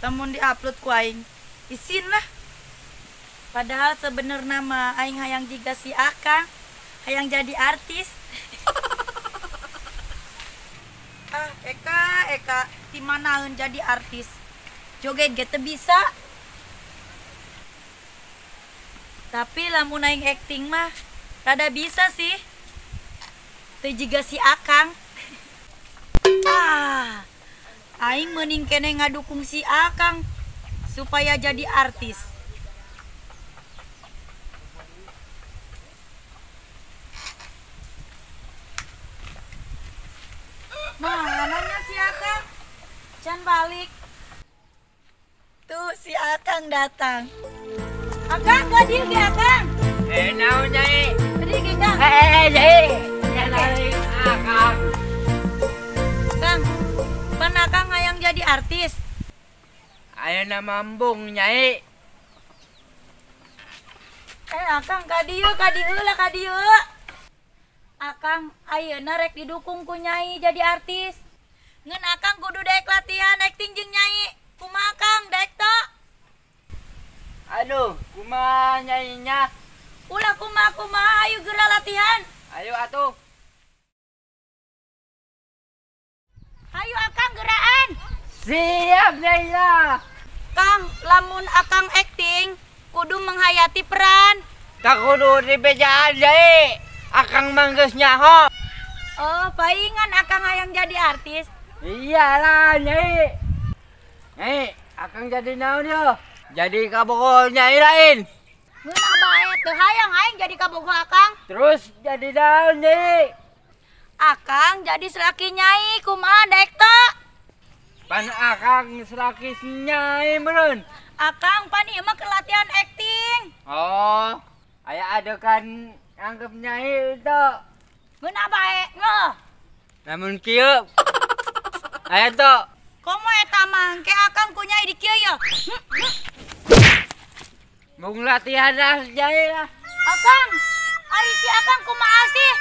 Lamun diupload ku aing isin lah. Padahal sebenarnya mah aing hayang jiga si Akang, hayang jadi artis. Ah, Eka, Eka, di manaeun jadi artis? Joget ge teu bisa. Tapi lamun aing acting mah rada bisa sih. Teu jiga si Akang. Ah, aing mending keneh ngadukung si Akang supaya jadi artis. Nah, nanya si Akang, can balik. Tuh si Akang datang. Akang, gak dieu ge Akang? Naon Nyai? Tadi ge Kang. Nyai. Nyai Akang. Kang, pan Akang hayang jadi artis. Ayeuna mambung Nyai. Akang ka dieu, ka dieu lah ka dieu. Akang ayeuna rek didukung ku Nyai jadi artis. Ngeun Akang kudu daek latihan acting jeung Nyai. Kumaha Kang, daek teu? Aduh, kumaha Nyai-nya? Ulah kumaha-kumaha, ayo geura latihan. Ayo atuh. Ayo Akang geraan. Siap Nyai lah. Kang, lamun Akang acting kudu menghayati peran. Tak kudu dibejaan Nyai. Akang mah geus nyaho. Oh, paingan Akang hayang jadi artis. Iyalah Nyai. Nyai, Akang jadi naon yo? Jadi kabogoh Nyai lain. Ngeunah bae teu hayang aing jadi kabogoh Akang. Terus jadi naon Nyai? Akang jadi selaki Nyai, kumaha daek teu? Pan Akang selaki Nyai meureun. Akang pan ieu mah keur latihan acting. Oh, aya adegan anggap Nyai teu. Ngeunah bae, ngeuh. Namun kieu. Aya teu. Komo eta mah engke Akang ku Nyai di kieu ye. Mung latihan lah Nyai lah. Akang, ari si Akang kumaha sih?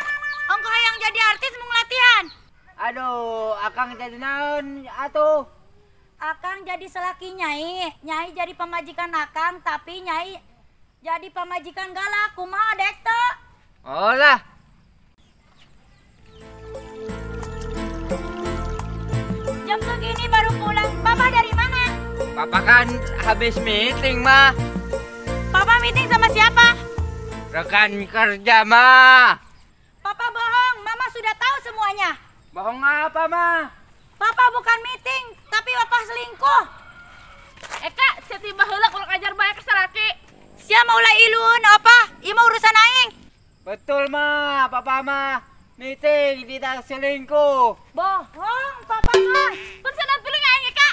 Ongko hayang jadi artis mung latihan. Aduh, Akang jadi naon atuh? Akang jadi selaki Nyai, Nyai jadi pamajikan Akang, tapi Nyai jadi pamajikan galak. Kumaha dek teu? Oh lah. Jam segini baru pulang. Papa dari mana? Papa kan habis meeting, mah. Papa meeting sama siapa? Rekan kerja, mah. Papa bohong, Mama sudah tahu semuanya. Bohong apa, Ma? Papa bukan meeting, tapi papa selingkuh. Eka, sia tiba heula kurang ajar bae ka salaki. Sia mau ulah ilun apa? Ieu mah urusan aing. Betul, Ma. Papa mah meeting tidak selingkuh. Bohong, papa mah. Pun senang piling aing, Eka.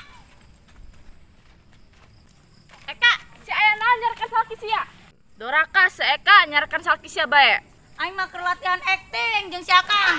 Eka, si aya naon nyarkan salaki sia? Doraka si Eka nyarkan salaki sia bae. Aing mah keur latihan acting jeung si Akang.